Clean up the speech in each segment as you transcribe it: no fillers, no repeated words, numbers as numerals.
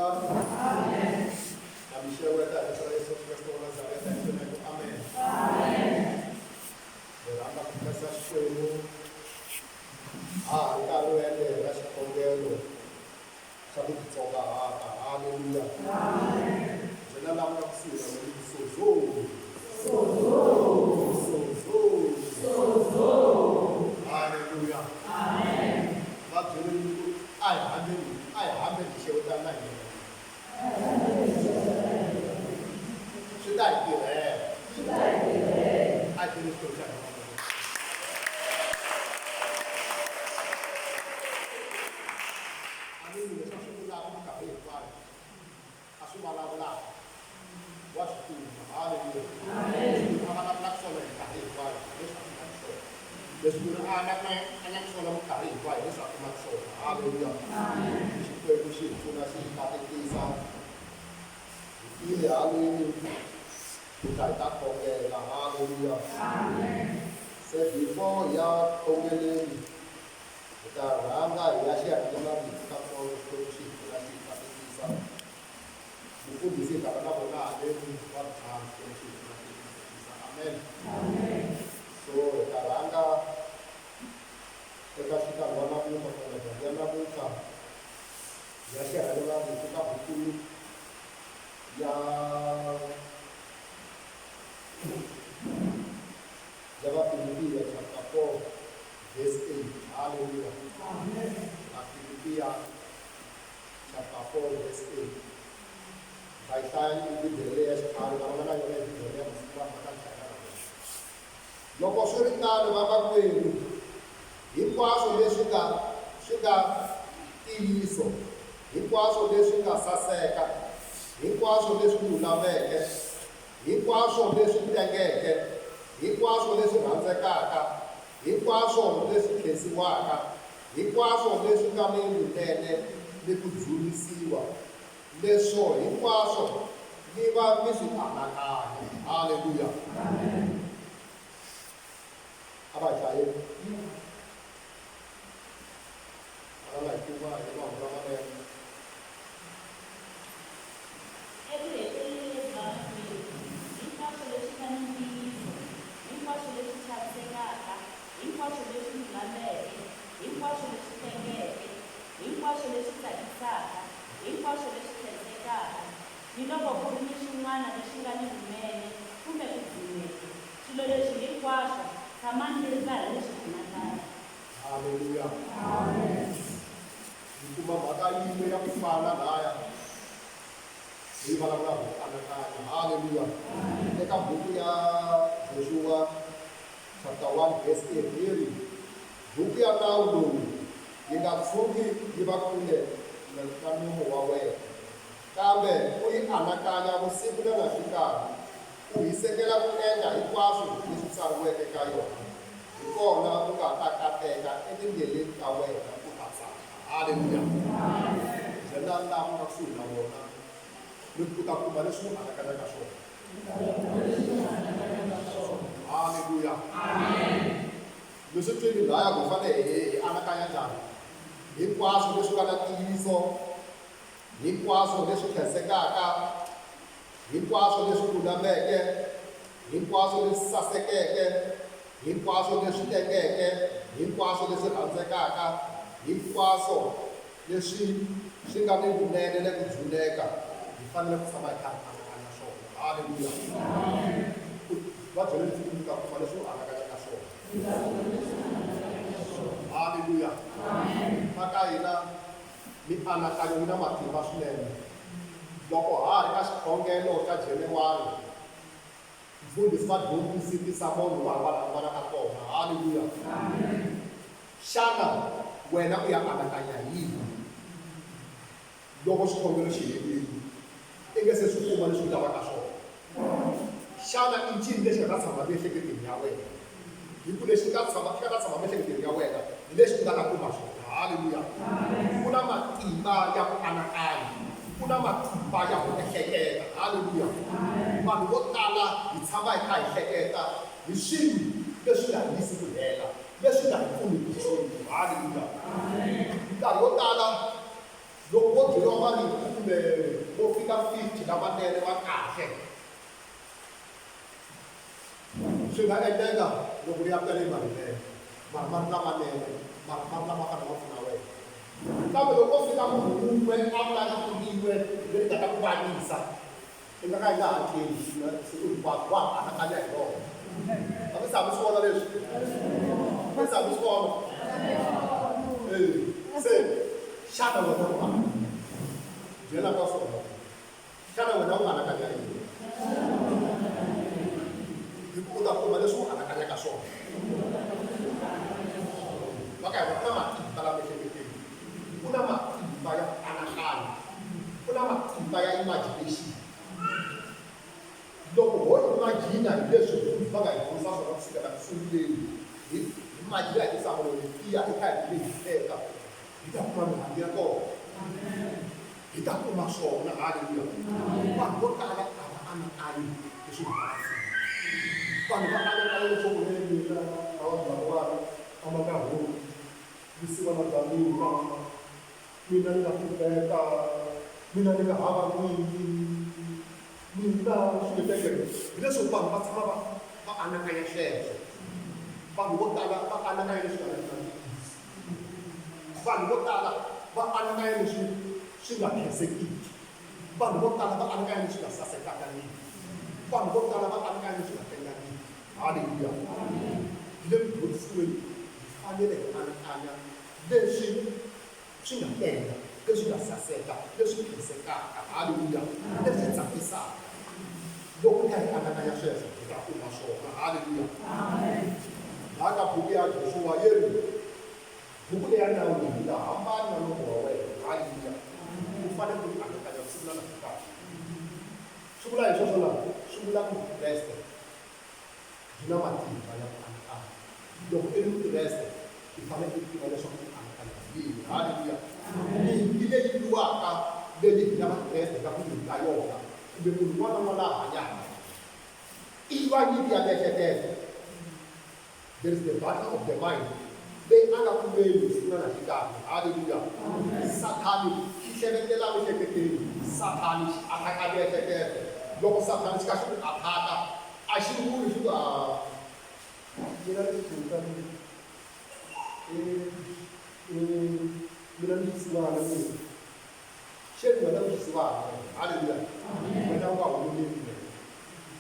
Haleluya. Amen. Na mi xeweta hi vito ra Yesu Kreste wa Nazareta hi pfuna ku amen. Amen. Hi rhandza ku khensa Xikwembu ha ha ri karhi wu endlela xikhongelo xa ku titsongahata. Haleluya. Amen. Byela lava nga kusuhi na wena ku sozo. Sozo. Sozo. Sozo. Haleluya. Amen. Va byeleni ku a hi hambeni a hi hambeni hi xewetana na hina. Swi ta hi tirhela. Swi ta hi tirhela. A hi beni Xikwembu xa hina mavoko. A ni leswi a swi vulaka minkarhi hinkwayo a swi vulavulaka wa swi tiva. Haleluya. Leswi a vulavulaka swona hi minkarhi hinkwayo leswi a kumaka swona. Leswi munhu a anakanyaka swona minkarhi hinkwayo leswi a kumaka swona. Haleluya. Xikwembu xi hi pfuna xi hi katekisa. Hi tile haleni ku ta hi ta khongela. Haleluya. Se before hi ya khongeleni hi ta rhanga hi ya xihakelamavito katsongo Xikwembu xi hi pfuna xi hi katekisa. Mufundhisi hi ta va na vona haleni va ntlhanu Xikwembu xi hi pfuna xi hi katekisa. Amen. So hi ta rhanga eka xikarhi wa namuntlha kumbe dyambu ya namuntlha hi ya xihakelamavito ka buku ya ya Vafilipiya chapter 4 verse 8. Haleluya. Vafilipiya chapter 4 verse 8. Ta yi hlaya i Bibele ya xikhale lava nga na yona i Bibele ya masiku lama va ta yi hlaya na vona. Loko swi ri tano vamakwerhu, hinkwaswo leswi nga swi nga ntiyiso, hinkwaswo leswi nga saseka, hinkwaswo leswi lulameke, hinkwaswo leswi tengeke, hinkwaswo leswi rhandzekaka, hinkwaswo leswi khensiwaka, hinkwaswo leswi nga ni vunene ni ku dzunisiwa, leswo hinkwaswo mi va mi swi anakanya. Haleluya! A va hlayeni. Va nga hi kuma hi mahungu lamanene. Eku heteleleni, vamakwerhu, hinkwaswo leswi nga ni ntiyiso, hinkwaswo leswi chavisekaka, hinkwaswo leswi lulameke, hinkwaswo leswi tengeke, hinkwaswo leswi tsakisaka, hinkwaswo leswi khensekaka, ni loko ku ri ni swin'wana leswi nga ni vunene kumbe ku dzuneka, swilo leswi hinkwaswo, tshamani mi ri karhi mi swi anakanya. Haleluya. Hi kuma mhaka yin'we ya ku fana laya leyi vulavulaka hi ku anakanya. Haleluya. Eka buku ya Joshua chapter 1 verse 8 yi ri, Buku ya nawu lowu yi nga tshuki yi va kule na nomu wa wena, kambe u yi anakanya vusiku na nanhlikanhi, u hisekela ku endla hinkwaswo leswi tsariweke ka yona, hi kona u nga ta kateka etindleleni ta wena, u ta tsaka. Haleluya! Byela lava nga kusuhi na vona ni ku u ta kuma leswi u anakanyaka swona. Haleluya! Mi swi twile laya ku hi fanele hi anakanya njhani? Hinkwaswo leswi nga na ntiyiso, hinkwaswo leswi khensekaka, hinkwaswo leswi lulameke, hinkwaswo leswi sasekeke, hinkwaswo leswi tengeke, hinkwaswo leswi rhandzekaka, hinkwaswo leswi swi nga ni vunene ni ku dzuneka, hi fanele ku tshama hi kha hi anakanya swona. Haleluya! Va byele leswi u ta kuma leswi u anakanyaka swona. Haleluya! Va ka hina mianakanyo yi na matimba swinene. Loko ha ha ri ka xikhongelo xa January, mfundhisi va dyondzisi tisamoni hi ku hambana-hambana ka tona. Haleluya! Xana wena u ya anakanya hi yini loko xikhongelo xi herile i nge se swi kuma leswi u lavaka swona? Xana i ncini lexi nga ta tshama emiehleketweni ya wena? Hi ku lexi nga tshama xi nga ta tshama emiehleketweni ya wena hi lexi u nga ta kuma xona. Haleluya! Ku na matimba ya ku anakanya, ku na matimba ya ku ehleketa. Haleluya! Vanhu vo tala hi tshama hi kha hi hleketa hi swilo leswi nga hi yisi ku hela, leswi nga hi pfuniki nchumu. Haleluya! Minkarhi yo tala loko wo byeriwa marito. kumbe mo fika 50 lamanene ma kahle swi nga endleka loko ri ya tele marinene mara ma ri lamanene mara ma ri lama fanele ma pfuna wena kambe loko ko fika munhu wun'we a vula rito rin'we leri nga ta ku vavisa i nga ka i nga ha tleli siku hinkwaro wa ha anakanya hi rona a mi tshami swi vona leswi mi tshami swi vona se xana wena u byela ka swona xana wena u anakanya yini hi ku u ta kuma leswi u anakanyaka swona va ka hina ku na matimba la miehleketweni ku na matimba ya anakanyo ku na matimba ya imagination loko ho imagina hi leswi va nga hi dyondzisa swona ku sukela ku sunguleni hi imagina hi tinhlamulo letiya i kha hi lehiseka hi ta kuma mihandzu ya kona hi ta kuma swona haleluya vanhu vo tala a va anakanyi leswi vanhu va anakanya leswaku mina na vanhu lavawani a ma nga humi vusiwana bya mina mina ni nga hlupheka mina ni nga hava n'winyi mina swi nge teke hileswo vanhu va tshama va va anakanya sweswo vanhu vo tala va anakanya leswi nga riki na ntiyiso vanhu vo tala va anakanya leswi swi nga khensekiki vanhu vo tala va anakanya leswi nga sasekangiki vanhu vo tala va anakanya leswi nga tengangiki halleluya hi le ku dyondzisiweni hi fanele hi anakanya leswi swi nga tenga leswi nga saseka leswi khensekaka halleluya leswi tsakisaka loko hi kha hi anakanya sweswo hi ta kuma swona halleluya laha ka buku ya Joshua yi ri buku leya nawu yi nga hambani na nomo wa wena halleluya u fanele ku yi anakanya siku na nhlikani swi vula hi sweswo na swi vula ku Kreste byi na matimba ya ku anakanya loko i ri Mukreste i fanele u tiva leswaku u anakanya yini halleluya nyimpi leyi lwiwaka leyi hina Vakreste hi nga ku lweni ka yona kumbe munhu un'wana na un'wana la hanyaka i lwa nyimpi ya miehleketo there is the battle of the mind leyi a nga kumeli siku na nhlikani halleluya sathani xi hleketela miehleketweni sathani xi athaka miehleketo loko sathani xi kha xi ku athaka a xi vuli xi ku a mina ni xitsundzuxa mina mina ni xisiwana mina xeni wena u xisiwana halleluya wena u nga humeleli wena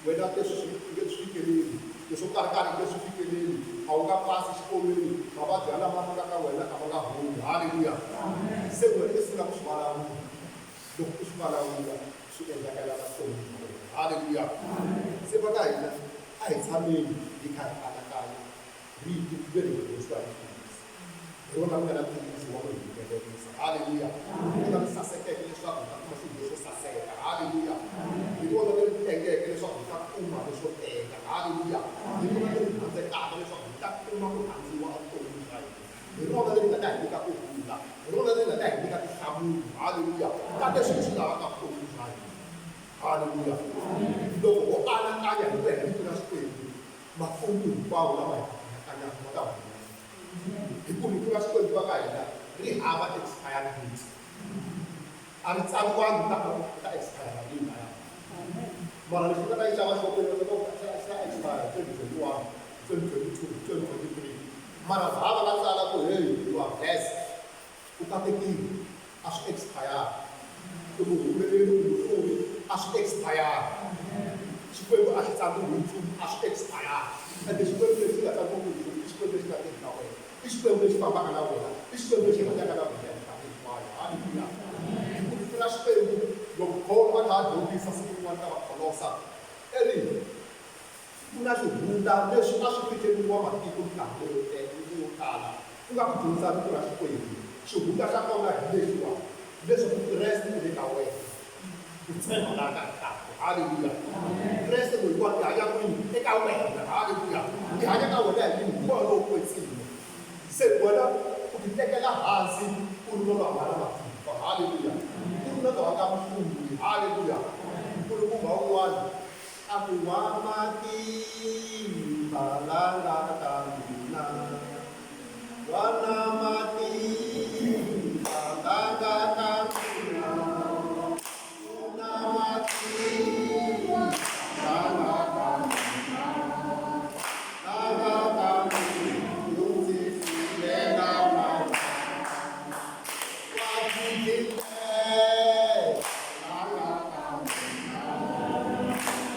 wena leswi swi nge swi fikeleli leswo karhi nge swi fikeleli a wu nga pasi xikolweni mavabyi yalama ma nga ka wena a ma nga holi halleluya se wena i sungula ku swi vulavula loko u swi vulavula swi endlakala vuton'wini bya wena halleluya se va ka hina a hi tshameni hi kha hi anakanya rito leri hi dyondzisiwa hi mfundhisi hi rona ku nga na ntiyiso wa ku hi humelerisa halleluya hi rona ri sasekeke leswaku hi ta kuma swilo leswo saseka halleluya hi rona leri tengeke leswaku hi ta kuma leswo tenga halleluya hi rona leri rhandzekaka leswaku hi ta kuma ku rhandziwa evuton'wini bya hina hi rona leri nga ta hi nyika ku rhula hi rona leri nga ta hi nyika tinhlamulo halleluya ta leswi hi swi lavaka vuton'wini bya hina halleluya loko ho anakanya hi ku ya hi rito ra Xikwembu makungu hinkwawo lama hi anakanyaka ma ta humelela hi ku rito ra Xikwembu va ka hina ri hava expiry date a ri tsariwangi ta ku ta expire rini laya mara lexi nga ta yi xava xopeni va ta xi ta expire 2021 2022 2023 mara va va nga tsala ku hey you are blessed u katekile a swi expire u muhumeleri u muhluri a swi expire Xikwembu a xi tsandziwi hi nchumu a swi expire ende Xikwembu lexi nga tsandziwi hi nchumu i Xikwembu lexi nga tirhi na wena i Xikwembu lexi fambaka na wena i Xikwembu lexi hanyaka na wena minkarhi hinkwayo halleluya hi ku rito ra Xikwembu loko Paul a kha a dyondzisa siku rin'wana ka Vakholosa i ri ku na swihundla leswi a swi fikeleriwa matiko minkarhi leyo tala ku nga ku dyondzisa rito ra Xikwembu xihundla xa kona hi lexiwa leswaku Kreste u le ka wena ku tshemba laha ka kakwe halleluya Kreste loyiwani i hanya kwini eka wena halleluya i hanya ka wena hi yini hi moya lowo kwetsima se wena u ti tekela hansi u ri loyi a nga na matimba halleluya u ri na loyi a nga muhluri halleluya nkulukumba un'wana a ku wa matimba la nga ka mina wa na matimba la nga ka mina. jijimela la nga ka n'wina.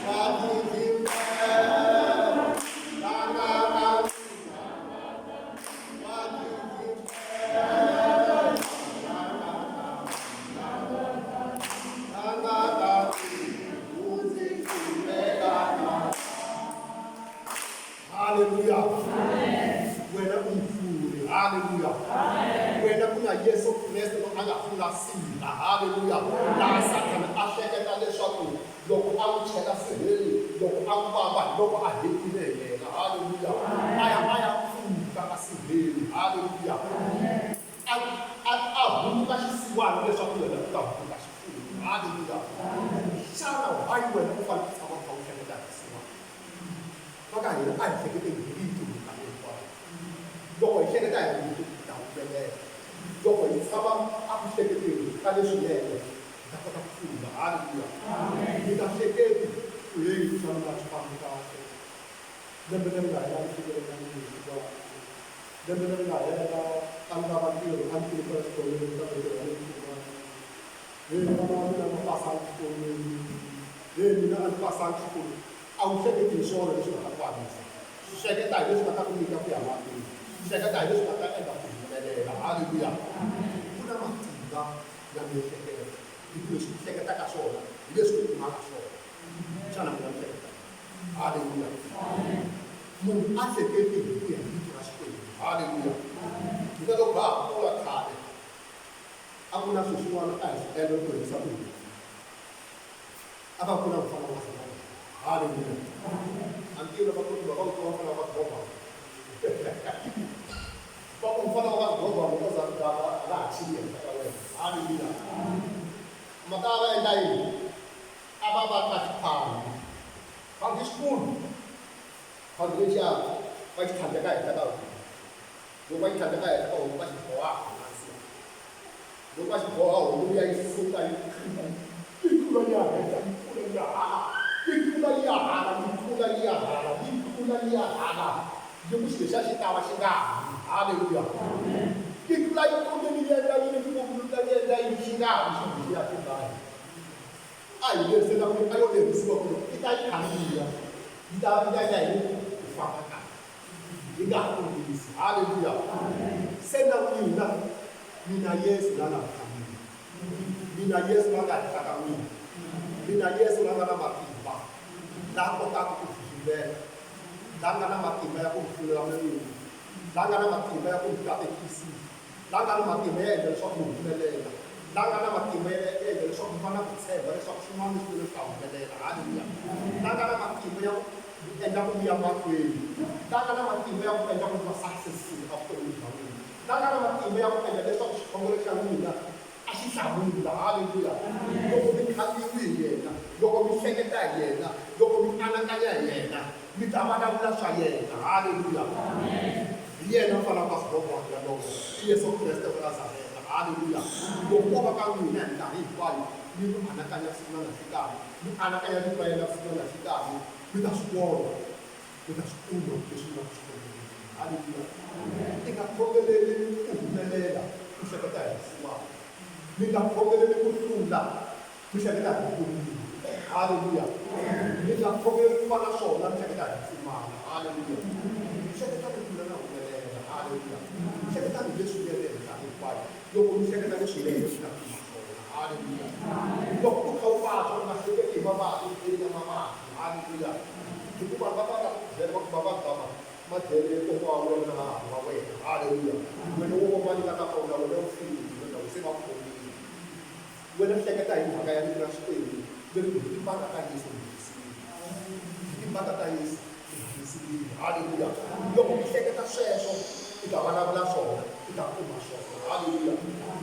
Wa jijimela la nga ka n'wina. Wa jijimela la nga ka n'wina. La nga ka n'wina. U ndzi pfumela na. Haleluya. Wena u mufuri. Haleluya. Wena ku na Yesu Kreste loyi a nga hlula sirha. Haleluya. Laha Sathana a hleketa leswaku loko a n'wi chela sirheni, loko a n'wi vamba hi loko a hetile hi yena. Haleluya. A ya a ya pfuka esirheni. Haleluya. A a a hundzuka xisiwana leswaku wena u ta hundzuka xifumi. Haleluya. Xana why wena u fanele u tshama u kha u hleketa hi xisiwana? Va ka hina a hi hleketeni hi rito minkarhi hinkwayo. Loko hi hleketa hi rito, hi ta humelela. Loko hi tshama a ku hleketeni ka leswinene, hi ta kota ku hlula. Haleluya! Mi nga hleketi ku heyi swa mina a swi fambi kahle. Lembe leri nga hela a ni fikelelangi hikuva lembe leri nga hela a ni lava ntirho, a ni tile kwala xikolweni kambe ntirho a ni wu kumanga. Heyi vana va mina a va pasanga xikolweni. Heyi mina a ni pasanga xikolweni. A wu hleketi hi swona leswi nga ta ku vavisa. Hleketa hi leswi nga ta ku nyika ku ya mahlweni. Hleketa hi leswi nga ta endla ku humelela. Haleluya! Ku na matimba ya miehleketo, hi ku leswi u hleketaka swona hi leswi u kumaka swona. Xana mi nga mi hleketa yini? Haleluya! Munhu a hleketi hi ku ya hi Rito ra Xikwembu. Haleluya! Hina loko ha ha kula khale, a ku na swilo swin'wana a hi swi endla loko hi risa tihuku. A va kula ku fana na Zambia. Haleluya. A ni tivi lava ku va ku va fana va goba. Va ku mfana wa goba loko za va va ha chini henhla ka wena. Haleluya. Mhaka a va endla yini? A va va ka xiphangi. Phangi xikulu. Phangi lexiya va xi tlhandleka henhla ka homu. Loko va xi tlhandleka henhla ka homu va xi boha hansi. Loko va xi boha homu liya yi suka yi tlula yi tlula yi ya henhla yi tlula yi ya hala yi tlula yi ya hala yi tlula yi ya hala yi tlula yi ya hala yi ku xilo lexiya xi ta wa xi nga wi. Haleluya! Yi tlula yi tlulile yi endla yini yi tlula yi endla yini xi nga wi xilo lexiya xi nga wi. A hi lerisela ku a yo lerisiwa ku loko i ta yi khandziya yi ta yi ta endla yini ku famba kahle. Yi nga ha kombisi. Haleluya! Se na n'wina, mi na Yesu la nga ka n'wina. Mi na Yesu la nga henhla ka n'wina. Mi na Yesu la nga na matimba, la kotaka ku vivilela, la nga na matimba ya ku mi pfulela milenge, la nga na matimba ya ku mi katekisa, la nga na matimba ya endla leswaku mi humelela, la nga na matimba ya endla leswaku mi va na ku tshemba leswaku swin'wana leswinene swi ta humelela. Haleluya! La nga na matimba ya ku mi endla ku mi ya mahlweni, la nga na matimba ya ku endla ku mi va successful evuton'wini bya n'wina, la nga na matimba ya ku endla leswaku xikhongelo xa n'wina a xi hlamula. Haleluya! Loko mi khandziyiwe hi yena, loko mi hleketa hi yena, loko mi anakanya hi yena, mi ta vulavula swa yena. Haleluya! Hi yena mfana wa Sibobwana yalowo, i Yesu Kreste wa Nazareta. Haleluya! Loko o va ka n'wina hi minkarhi hinkwayo, mi n'wi anakanya vusiku na nhlikanhi, mi anakanya vito ra yena vusiku na nhlikanhi, mi ta swi vona, mi ta swi kuma leswi mi nga ku swi khongeleni. Haleluya! I nga khongeleli ku humelela, u hleketa hi vusiwana. Mi nga khongeleli ku hlula, mi hleketa hi ku hluriwa. Haleluya! Mi nga khongeleli ku va na swona, mi hleketa hi ku pfumala. Haleluya! Hleketani ku hlula na humelela. Haleluya! Hleketani hi leswinene hi minkarhi hinkwayo. Loko mi hleketa leswinene, mi ta kuma swona. Haleluya! Loko u kha u vabya, u nga hleketi hi mavabyi, u ya mavabyi. Haleluya! Hikuva va ta va ta ku byela va ku mavabyi lama ma dlele kokwa wa wena na hahani wa wena. Haleluya! Wena wo va mani nga ta pona, wena u file, wena se va ku khomile. Wena hleketa hi mhaka ya Rito ra Xikwembu leri ku hi timbanga ta Yesu mi hanyisiwile. Hi timbanga ta Yesu mi hanyisiwile. Haleluya! Loko u hleketa sweswo, u ta vulavula swona, u ta kuma swona. Haleluya!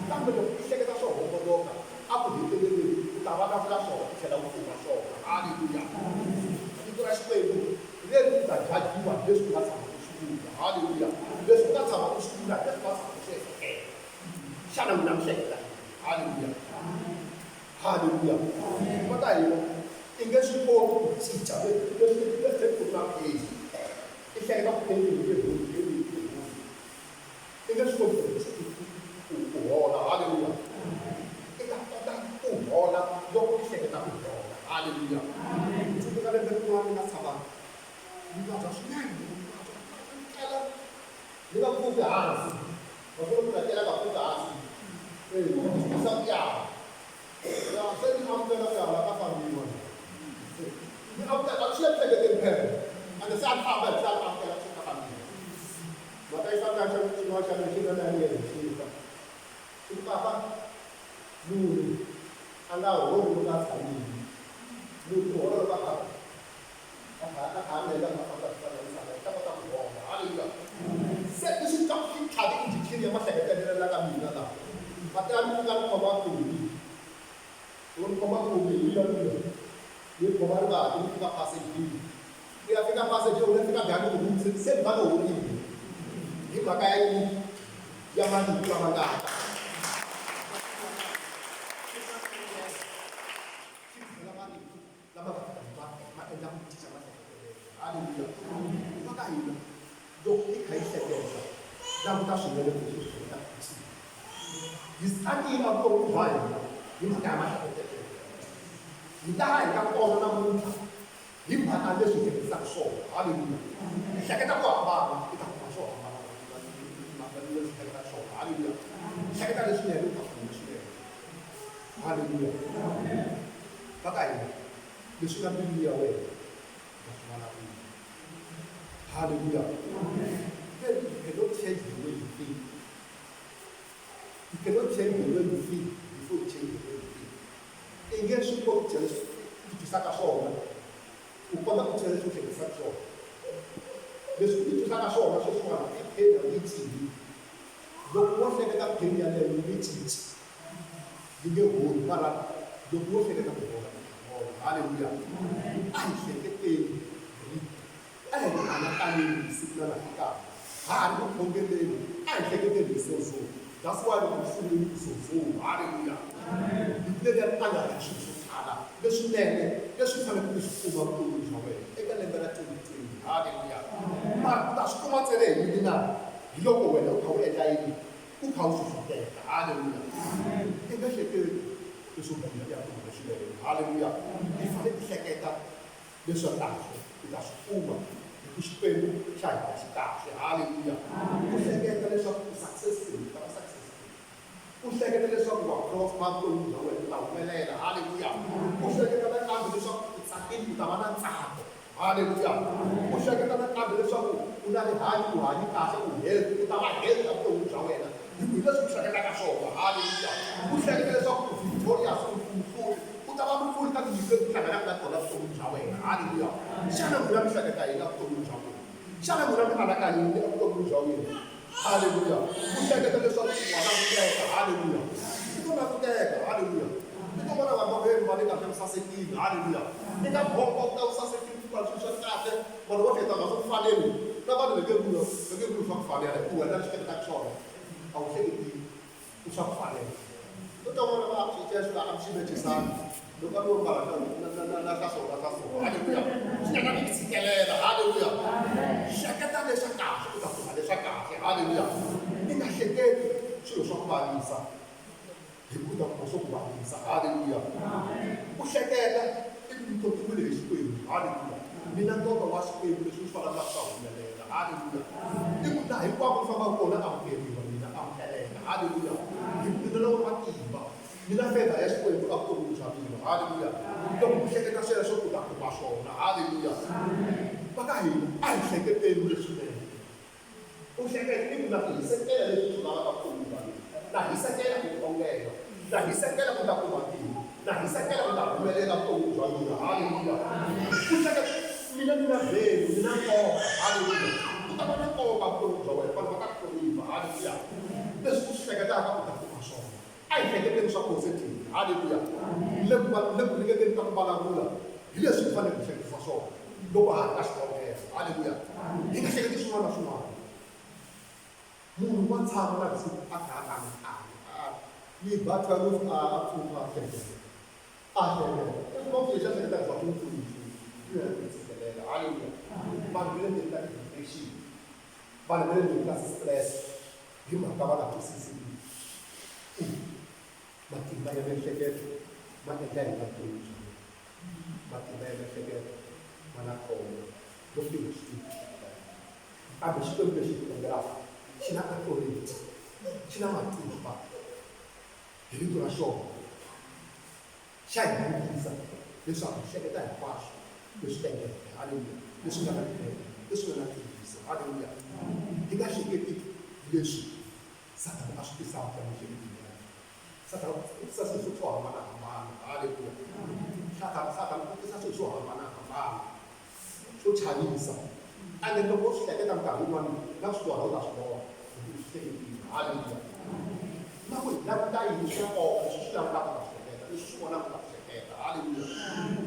Kambe loko u hleketa swo homboloka, a ku heteleleni u ta vulavula swona u tlhela u kuma swona. Haleluya! Rito ra Xikwembu leri u ta jajiwa hi leswi u nga tshama u swi vula. Haleluya! Leswi u nga tshama u swi vula hi leswi u nga tshama u swi ehleketa. Xana n'wina mi hleketa yini? Haleluya! Haleluya! Va ka hina i nge swi koti ku cinca leswi leswi ku ri na page. I hleketa ku page yi nge holi, yi nge holi. I nge swi koti ku ku hola. Haleluya! pfuki hansi. Va vona ku tlela ka pfuki hansi. Sa ku ya. Ya se ni amukela ku ya la ka fambiwa. Ni amukela swi le hleketeni phela. Ande se a famba se a amukela swi ka fambiwa. Mhaka yi famba xa xin'wana xa lexi nga na yena xi fa. Xi ku papa munhu a nga holi loko a tshamile. Munhu u hola loko a se i swi twa swi tlhavi injhikhini ya mahleketelelo la ka mina laha va tela mi nga ni khoma kumbi u ni khoma kumbi hi yona mina ni khoma rivati ni fika passagini ni ya fika passage u fika behind the room se ni va ni horile hi mhaka ya yini ya marito lama nga ta lama ma endla ku cinca mahleketelelo. Haleluya. Va ka hina loko i kha yi hleketa languta swinene ku swi hleketa ku cinca. Hi tsakile vutomi bya hina hi mhaka ya mahleketelelo. Hi laha hi nga kona namuntlha hi mhaka leswi hi hleketisaka swona. Haleluya. Hi hleketa ku hambana i ta kuma swo hambana leswi hleketaka swona. Haleluya. Hleketa leswinene u ta kuma leswinene. Haleluya. Va ka hina leswi nga mbilwini ya wena u ta swi vulavula. Haleluya. Then you cannot change the way you think. You cannot change the way you think before you change the way you think. I nge swi koti ku cinca leswi u titwisaka swona u kota ku cinca leswi u hlekisaka swona. Leswi u titwisaka swona sweswiwani i pain a wu yi cinci. Loko wo hleketa pain yaleyo yi nge cinci. Yi nge holi mara loko wo hleketa ku hola u ta hola. Haleluya. A hi hleketeni rito. A hi ri anakanyeni siku na nhlikani. Ha ha ri ku khongeleni, a hi hleketeni hi sozo. That's why loko ni sungule ni ku sozo. Haleluya. Rito leriya ri angarha swilo swo tala leswinene leswi u faneleke ku swi kuma vuton'wini bya wena eka lembe ra 2020. Haleluya. Mara u ta swi kuma ntsena hi yini na? Hi loko wena u kha u endla yini? U kha u susumeta. Haleluya. I nga hleketi leswo biha i ya kuma leswinene. Haleluya. Hi fanele hi hleketa leswa kahle u ta swi kuma hi ku Xikwembu xa hina xi kahle. Haleluya. U hleketa leswaku u successful, u ta va successful. U hleketa leswaku wa prosper vuton'wini bya wena, u ta humelela. Haleluya. U hleketa nakambe leswaku u tsakile, u ta va na ntsako. Haleluya. U hleketa nakambe leswaku u na rihanyo, u hanye kahle, u healthy, u ta va healthy evuton'wini bya wena hi ku hi leswi u hleketaka swona. Haleluya. U hleketa leswaku u victorious, u muhluri, u ta va muhluri ka tinyimpi leti u hlanganaka na tona evuton'wini bya wena. Haleluya. Xana n'wina mi hleketa yini evuton'wini bya n'wina? Xana n'wina mi anakanya yini evuton'wini bya n'wina? Haleluya. U hleketa leswaku wa languteka. Haleluya. I to languteka. Haleluya. I to vona vanhu va ku, Hey, va le kahle u sasekile. Haleluya. I nga bomba u ta u sasekile u mbala swilo swa kahle. Vanhu vo hleketa nga swi ku faneli. Na vanhu va nge vuli va nge vuli swa ku fanela hi ku wena leswi hleketaka swona a wu hleketi ku swa ku fanela. U ta vona va swi xexo a mi xi mechisanga. Loko a lo mbala na na na na swa swona swa so. Haleluya. Swi nga na tshikelela. Haleluya. Hleketa leswa kahle u ta kuma leswa kahle. Haleluya. I nga hleketi swilo swa ku vavisa hi ku u ta kuma swo ku vavisa. Haleluya. U hleketa ivi mi totiwile hi Xikwembu. Haleluya. Mi na ntoto wa Xikwembu leswi swi vulavulaka swa humelela. Haleluya. I ku laha hinkwako ni fambaka kona amukeriwa mina amukeleka. Haleluya. Hi ku mina na matimba. Ni na favor ya Xikwembu ka vuton'wini bya mina. Haleluya. Loko u hleketa sweswo u ta kuma swona. Haleluya. Va ka hina a hi hleketeni leswinene. U hleketa i ku na ku hisekela leswi swi lavaka vuton'wini bya mina. Na hisekela ku khongela. Na hisekela ku ta kuma ntirho. Na hisekela ku ta humelela vuton'wini bya mina. Haleluya. U hleketa mina ni na value, ni na nkoka. Haleluya. U ta va na nkoka vuton'wini bya wena. Vanhu va ta ku hlonipha. Haleluya. Leswi u swi hleketaka u ta kuma swona. A hi hleketeni swa positive. Haleluya. Le ku le ku ringeteni ka ku vulavula hi leswi hi faneleke hi hleketisa swona loko ha ha ri ka xikhongelo. Haleluya. Hi nga hleketi swin'wana na swin'wana. Munhu wa tshama na vusiku a kha a a yi ba 12 a a pfuka a hleketa. A hleketa. I kuma ku lexi a hleketaka swa ku n'wi pfuni nchumu. Ku ya ku tshikelela. Haleluya. Vanhu va le ndzeni ka depression. Vanhu va le ndzeni ka stress. Hi mhaka va nga twisisi ku matimba ya miehleketo ma endla yini evuton'wini bya munhu. Matimba ya miehleketo ma na khombo loko hi nga swi tivi ku hleketa. Kambe Xikwembu lexi hi khongelaka xi na authority, xi na matimba hi rito ra xona. Xa hi lemukisa leswaku hi hleketa hinkwaswo leswi tengeke, haleluya, leswi nga na vunene, leswi nga na ntiyiso, haleluya. Hi nga hleketi leswi Sathana a swi tisaka emiehleketweni ya hina. Sathana u tisa swilo swo hambanahambana, haleluya. Sathana Sathana u tisa swilo swo hambanahambana swo chavisa, ende loko u swi hleketa minkarhi yin'wana na ku swi vona u ta swi vona hi ku u swi hleketile, haleluya. Na ku hi languta yini swa nkoka leswi swi langutaka u ta swi hleketa, leswi swi vonaka u ta swi hleketa, haleluya.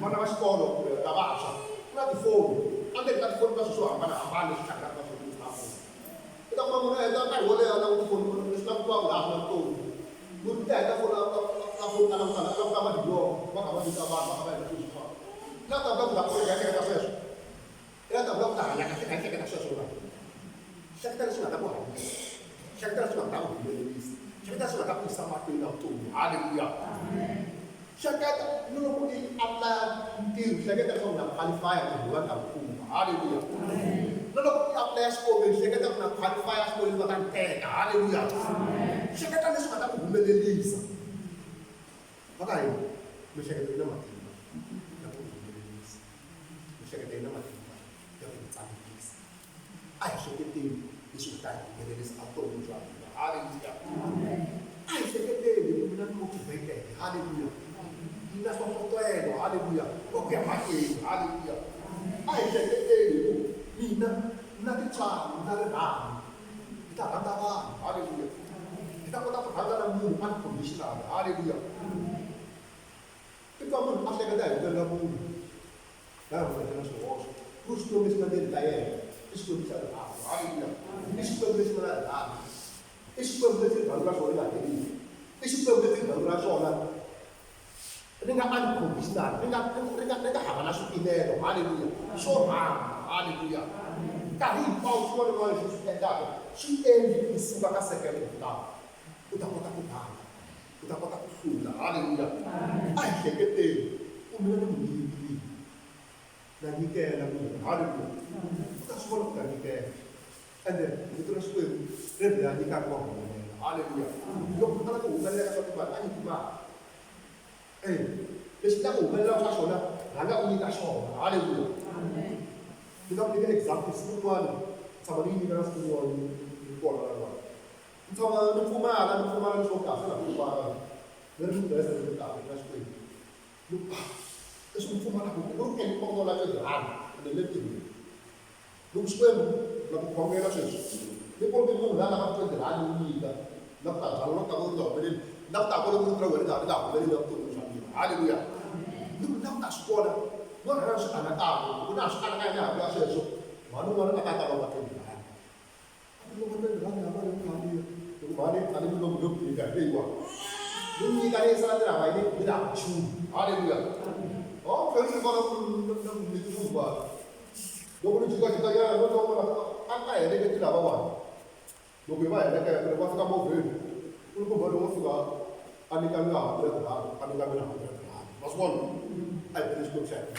Vana va xikolo kumbe lavantshwa ku na tifoni, endzeni ka tifoni ku na swilo swo hambanahambana leswi hlanganaka na swona smartphone. U ta kuma munhu a heta nkarhi wo leha a languta foni leswi langutiwaka laha swi na vutomi. Munhu u ta heta foni a foni a langutana a languta madilomo va kha va vita vanhu va kha va endla swilo swin'wana. I la ta vula ku ta kula i hleketa sweswo. I la ta vula ku ta hanya kahle kha i hleketa sweswo na. Hleketa leswi nga ta ku hanyisa. Hleketa leswi nga ta ku humelerisa. Hleketa leswi nga ta ku yisa mahlweni na vutomi. Haleluya. Hleketa ni loko i apply ntirho hleketa leswaku na qualify ntirho lowu va ta wu kuma. Haleluya. Na loko i apply xikolweni hleketa ku na qualify xikolweni va ta ni teka. Haleluya. Hleketa leswi nga ta ku humelerisa. Va ka hina miehleketo yi na matimba ya ku humelerisa. Miehleketo yi na matimba ya ku tsandzekisa. A hi hleketeni leswi nga ta hi humelerisa evuton'wini bya hina. Haleluya. A hi hleketeni hi ku mina ni motivated. Haleluya. Ni na nhlohlotelo. Haleluya. Wa ku ya mahlweni. Haleluya. A hi hleketeni hi ku mina ni na tintswalo, ni na rirhandzu. Hi ta rhandza vanhu. Haleluya. Hi ta kota ku rhandza na munhu unconditionally. Haleluya. I twa munhu a hleketa hi ku la munhu la nga n'wi endlela swihoxo ku ri Xikwembu lexi nga ndzeni ka yena i Xikwembu xa rirhandzu. Haleluya! I Xikwembu lexi nga na rirhandzu. I Xikwembu lexi rirhandzu ra xona ri nga heriki. I Xikwembu lexi rirhandzu ra xona ri nga unconditional, ri nga ri nga ri nga hava na swipimelo. Haleluya! Swo rhanga. Haleluya! Nkarhi hinkwawo xin'wana na xin'wana lexi u xi endlaka xi endli u suka ka sekele of love. U ta kota ku rhanga. U ta kota ku hlula. Haleluya! A hi hleketeni ku mina ni munyiki na nyikela mina. Haleluya! U ta swi vona ku ta nyikela. Ende Rito ra Xikwembu ri ri la nyikaka wa humelela. Haleluya! Loko munhu a lava ku humelela ka swa timali, a nyiki mali. E, lexi ta ku humelela swa xona, rhanga u nyika xona. Haleluya! Ni nga ku nyika example siku rin'wana, tshama ni yi nyika na siku rin'wana ni kona la. Ni tshama ni pfumala, ni pfumala ni swo kahle na pfumala. Ni ri Mukreste ni ri kahle na Xikwembu. Ni ku, ah, leswi ni pfumalaka ku ri ku ni la twenty rand ende ni le ntirhweni. Ni ku Xikwembu na ku khongela sweswi. Ni kombi munhu la lavaka twenty rand ni n'wi nyika. Na ku ta byala na ku ta ku ri nga humeleli. Na ku ta vona ku ri ra wena ri nga ri nga humeleli evuton'wini bya mina. Haleluya. Ni ku na ku ta swi vona no rhanga ni swi anakanya. Loko na ha swi anakanya na ha vula sweswo, mhani un'wana a ta ta lomba twenty rand. Loko ni rhanga ha vona mali loko mhani a ni milomu yo nyika hi leyiwani ni nyika leyi sala ni lava yini ni lava nchumu haleluya oh mfundhisi vona ku ni munhu wa loko ni jikajika nyana no twa vona a a heleketi lavawani loko hi va heleketa loko va fika movheni ku ri kumbe loko fika a nyika mina hundred rand a nyika mina hundred rand ma swi vona a hi bele Xikwembu xa hina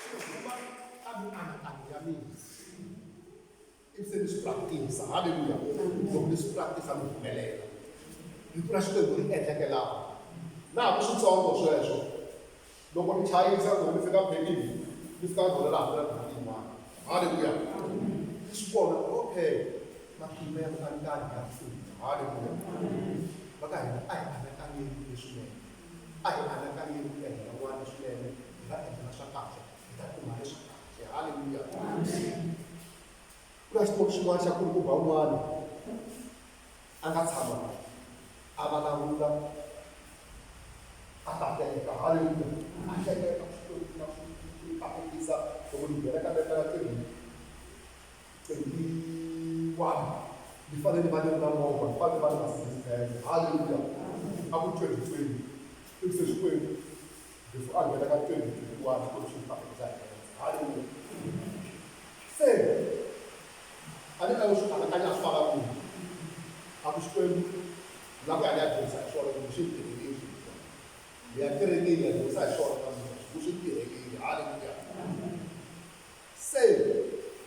swi huma ka mianakanyo ya mina ivi se ni swi practice halleluya loko ni swi practice ni humelela rito ra Xikwembu ri endleke laha na ha ku switsongo sweswo loko ni chayisa loko ni fika phekini ni fika ni rhwalela hundred rand yin'wana halleluya ni swi vona okay matimba ya mianakanyo ya pfuna halleluya va ka hina a hi anakanyeni leswinene a hi anakanyeni ku endla van'wana leswinene hi va endlela swa kahle hi ta kuma leswa kahle halleluya ku na xitori xin'wana xa kulukumba un'wana a nga tshama a vulavula a hleketa halleluya a hleketa Xikwembu na swi katekisa loko ni nghena ka lembe ra 21 ni fanele ni va ni ri na movha ni fanele ni va ni Mercedes Benz halleluya a ku 2020 ivi se Xikwembu before a nghena ka 2021 Xikwembu xi n'wi katekisa hi Benz halleluya se a ni lava swi anakanya a swi fana kwihi a ku Xikwembu la ku ya ni ya dyondzisa hi swona kumbe swi ni tirhelile ni ya kerekeni ni ya dyondzisa hi swona kambe ku swi ni tirhelile halleluya se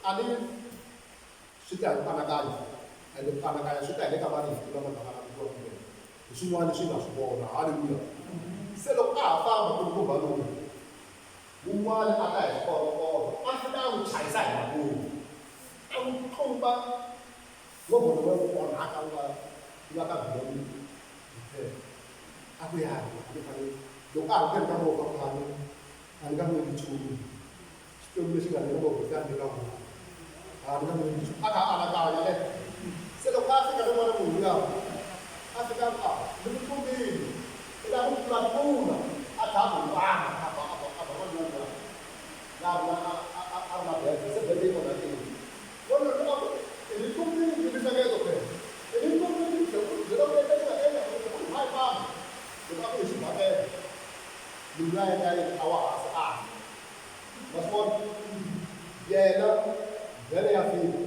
A ni swi ta hi ku anakanya ende ku anakanya swi ta hi le ka marito lama nga vulavuriwa kumbe hi swin'wana leswi hi nga swi vona. Haleluya! Se loko a ha famba nkulukumba loyi, wun'wana a ta hi xikorokoro a fika a n'wi chayisa hi mabomu, a n'wi tlumba movha lowuya wu onhaka wu va wu va ka beyond repair. A ku ya a ni fanele loko a ha ri ndzeni ka movha a ku a ni nga n'wi endli nchumu. Xikwembu lexi nga nyika movha xi ta ni nyika wona. A ni nga n'wi endli nchumu. A kha a anakanya ne. Se loko a fika lowun'wana munhu luya, a fika a ku, A ni ku tlumbile. I ta n'wi tlula-tlula a tlhela a n'wi rhanga a ba a ba a ba n'wanuna luya. La a ri na a a a ri na bege, se bege yi onhakile. Wanuna loyi a ku, I ni tlumbile hi mihleketo phela. I ni tlumbile ni tlhela u ni byela ku endla xi nga endla ku u ni hayi famba. Loko a ku hi xibakele, munhu luya a endla yini? A wa hansi a fa. Ma swi vona? Yena vhele ya fika.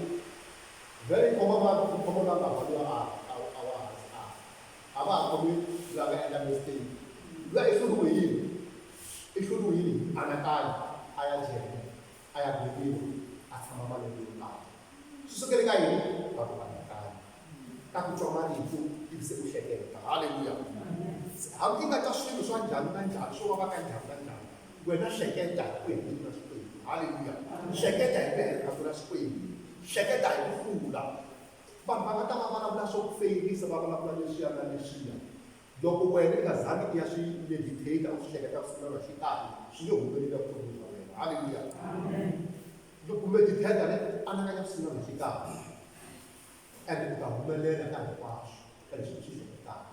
Vhele yi khoma mani? Yi khoma loyi a nga ba luya a a a wa hansi a fa. A va ha khomi loyi a nga endla mistake. Luya i hluriwe hi yini? I hluriwe yini? Hi mianakanyo. A ya jele, a ya gweviwa, a tshama malembe yo tala. Swi sukele ka yini? Ka ku anakanya. Ka ku twa marito ivi se u hleketa. Haleluya! Hambi i nga twa swilo swa njhani na njhani, swo vava ka njhani na njhani, wena hleketa hi ku ya hi Rito ra Xikwembu. Haleluya! Hleketa hi ku ya hi rirhandzu ra Xikwembu. Hleketa hi ku hlula. Vanhu va nga ta va vulavula swo ku feyilisa, va vulavula leswiya na leswiya. Loko wena i nga zangi i ya swi meditate-a, u swi hleketa ku sukela nhlikanhi, swi nge humeleli evuton'wini bya wena. Haleluya! Loko u meditate-a ne, u anakanya ku sukela nhlikanhi, and u ta humelela ka hinkwaswo ka leswi u swi hleketaka.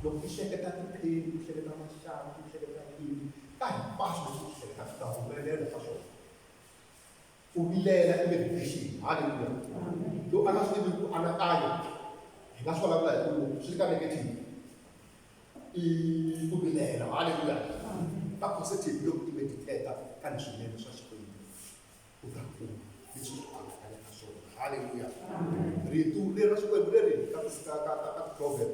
Loko i hleketa tipheni, u hleketa maxangu, u hleketa yini, ka hinkwaswo leswi u swi hleketaka u ta humelela ka swona. Ku vilela i meditation. Haleluya. Loko a nga swi tivi ku anakanya, hi nga swi vulavula hi ku swi le ka negative. I ku vilela. Haleluya. Ka positive loko i meditate ka leswinene swa Xikwembu u ta kuma leswi u anakanyaka swona. Haleluya. Rito leri ra Xikwembu leri ka ka ka ka ka ti-proverb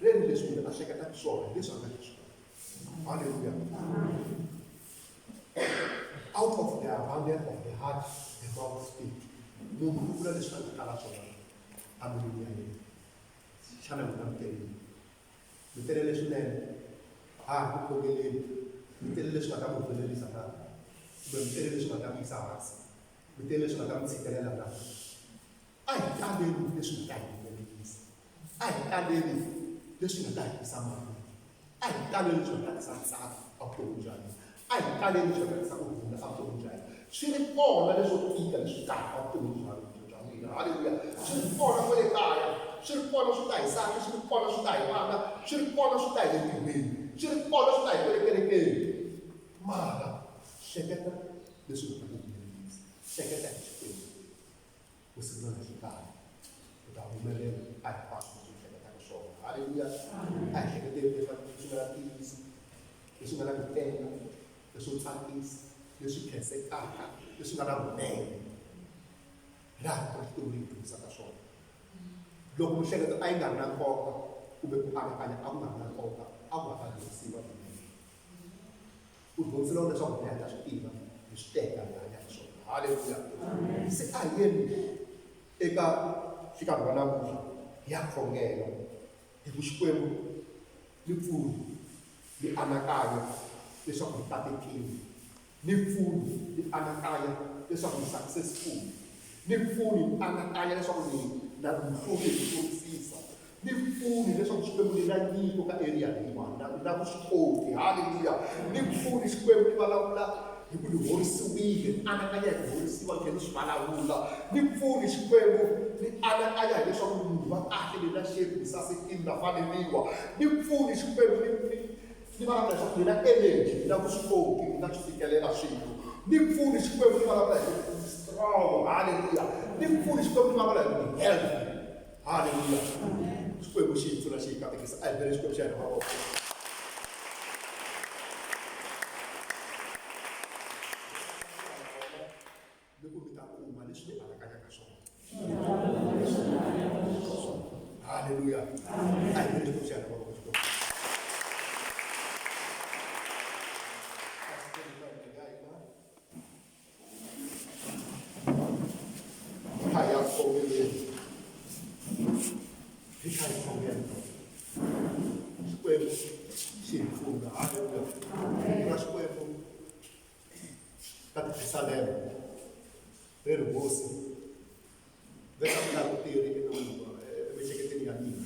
ri ri leswi munhu a hleketaka swona hi leswi a nga xiswona. Haleluya. Out of the abundance of the heart, the mouth speak. Munhu u vula leswi a nga tala swona embilwini ya yena. Xana n'wina mi tele yini? Mi tele leswinene? Ha ha ku khongeleni. Mi tele leswi nga ta mi humelerisa na? Kumbe mi tele leswi nga ta mi yisa hansi? Mi tele leswi nga ta mi tshikelela na? A hi taleni leswi nga ta hi humelerisa. A hi taleni leswi nga ta hi yisa mahlweni. A hi taleni leswi nga ta tisa ntsako evuton'wini bya hina. A hi taleni leswi nga ta tisa ku rhula evuton'wini bya hina. Swi ri kona leswo tika leswi taka evuton'wini bya bya n'wina. Haleluya! Swi ri kona kwale kaya, swi ri kona swi ta hi nsati, swi ri kona swi ta hi vana, swi ri kona swi ta hi le ntirhweni, swi ri kona swi ta hi kwale kerekeni. Mara hleketa leswi nga ta ku humelerisa. Hleketa hi Xikwembu. Ku sungula na nhlikanhi, u ta humelela a hinkwaswo leswi u hleketaka swona. Haleluya! A hi hleketeni leswaku leswi nga na ntiyiso, leswi nga na ku tenga, leswo tsakisa, leswi khensekaka, leswi nga na vunene. Hi laha Rito ra Xikwembu ri hi dyondzisaka swona. Loko mihleketo a yi nga ri na nkoka kumbe ku anakanya a ku nga ri na nkoka, a ku nga ta dyondzisiwa Bibele. U dyondzile leswaku hina hi ta swi tiva, hi swi teka, hi hanya hi swona. Haleluya! Se a hi yeni eka nkarhi wa namuntlha hi ya khongela hi ku Xikwembu ni pfuni ni anakanya leswaku ni katekile, ni pfuni ni anakanya leswaku ni successful, ni pfuni ni anakanya leswaku ni na muhluri hi ku hlurisisa. Ni pfuni leswaku Xikwembu ni na nyiko ka area leyiwani, na na vuswikoti. Haleluya! Ni pfuni Xikwembu ni vulavula hi ku ni horisiwile, ni anakanya hi ku horisiwa ni tlhela ni swi vulavula. Ni pfuni Xikwembu ni anakanya hileswaku ni munhu wa kahle, ni na shape, ni sasekile, na faneriwa. Ni pfuni Xikwembu ni ni ni vulavula leswaku ni na energy, ni na vuswikoti, ni nga swi fikelela swilo. Ni pfuni Xikwembu ni vulavula hi ku ni strong. Haleluya! Ni pfuni Xikwembu ni vulavula hi ku ni healthy. Haleluya! Xikwembu xi hi pfuna xi hi katekisa. A hi bele Xikwembu xa hina mavoko. Ni ku mi ta kuma leswi mi anakanyaka swona. Haleluya! A hi bele Xikwembu xa hina mavoko Xikwembu. Hi tlha hi khongela. Xikwembu xi hi pfuna. Haleluya. Ra Xikwembu ka tipisalema ri ri hosi veka mulanguteri emiehleketweni ya mina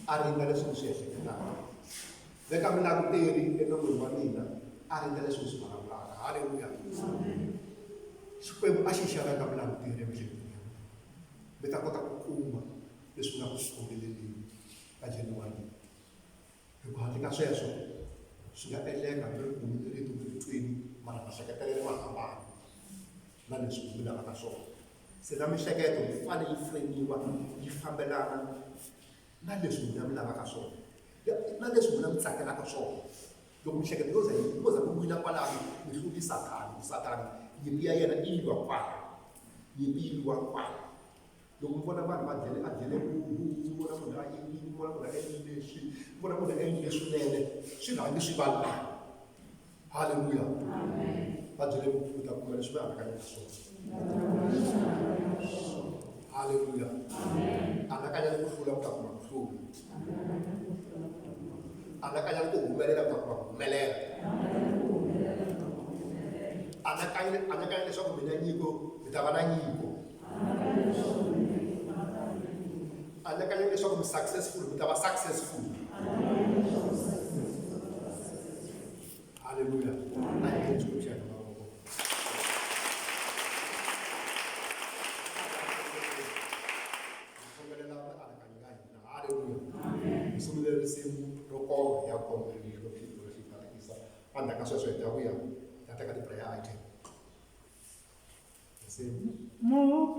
a ringa leswi ni swi ehleketaka veka mulanguteri enon'wini wa mina a ringa leswi ni swi vulavulaka halleluya xikwembu a xi xaveka mulanguteri emiehleketweni ya mina mi ta kota ku kuma leswi nga ku swi khongeleleni ka January Hi ku handle ka sweswo, swi nga endleka mi ri kumile rito mi ri twini mara mahleketelelo ma hambana na leswi mi lavaka swona. Se na mihleketo yi fanele yi frame-iwa yi fambelana na leswi n'wina mi lavaka swona na leswi n'wina mi tsakelaka swona. Loko mihleketo yo za yi mo za mi wina kwalano mi hluli sathana, sathana nyimpi ya yena yi lwa kwala, nyimpi yi lwiwa kwala. Loko mi vona vanhu va dlele a dlele munhu, mi vona munhu a yimile, mi vona munhu a endle leswi, mi vona munhu a endle leswinene, swi rhangi swi va la. Halleluya. Va byele ku ta kuma leswi va anakanyaka swona. Halleluya. Anakanyani ku hlula ku ta kuma ku hlula. Anakanyani ku humelela ku ta kuma ku humelela. Anakanyani anakanyani leswaku mi na nyiko, mi ta va na nyiko. Anakanyani leswaku mi successful, mi ta va successful. Haleluya. A hi endli Xikwembu xa hina mavoko. Hi khongelela mianakanyo ya hina. Haleluya. Hi sungule risimu ro koma ya khongelo ro xi katekisa. Endzhaku ka sweswo hi ta vuya hi ta teka ti-prayer item. Risimu.